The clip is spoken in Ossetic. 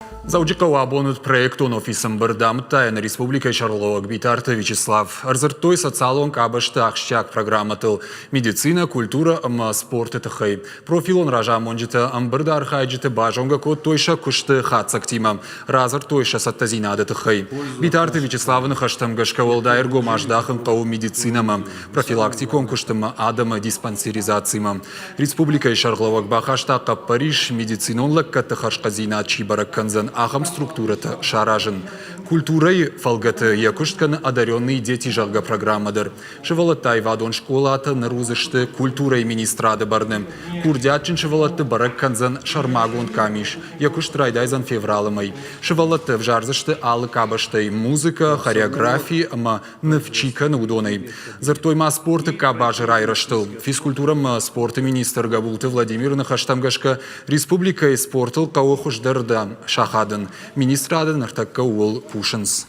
Дзӕуджыхъӕуы абон уыд проектон офисы ӕмбырд, амыдта йӕ нӕ республикӕйы сӕргълӕууӕг Битарты Вячеслав. Ӕрдзырдтой социалон къабӕзты ахсджиаг программӕтыл медицинӕ, культурӕ ӕмӕ спорты тыххӕй. Профилон разамонджытӕ ӕмбырды архайджыты базонгӕ кодтой сӕ куысты хатдзӕгтимӕ, радзырдтой сӕ цӕттӕдзинады тыххӕй. Битарты Вячеславы ныхӕстӕм гӕсгӕ уӕлдай ӕргом аздахын хъӕуы медицинӕмӕ, профилактикон куыстмӕ, адӕмы диспансеризацимӕ. Республикӕйы сӕргълӕууӕг бахаста хъӕппӕрис медицинон лӕггӕдты хӕрзхъӕддзинад чи бӕрӕг кӕндзӕн, ахӕм структурӕтӕ саразын. Культурӕйы фӕлгӕты йӕ куыст кӕны «Одаренные дети», зӕгъгӕ, программӕ дӕр. Сывӕллӕтты аивадон скъолатӕ ныр уыдзысты культурӕйы министрады бӕрны. Курдиатджын сывӕллӕтты бӕрӕг кӕндзӕн сӕрмагонд къамис. Йӕ куыст райдайдзӕн февралы мӕй. Сывӕллӕтты ӕвзардзысты алы къабӕзтӕй музыкӕ, хореографи ӕмӕ ныв чи кӕны, уыдонӕй. Дзырдтой ма спорты къабазы райрӕзтыл. Физкультурӕ ӕмӕ спорты министр Гӕбулты Владимиры ныхӕстӕм гӕсгӕ, республикӕйы спортыл хъӕуы хуыздӕрдӕм сахадын. Министрады ныртӕккӕ ууыл кусынц.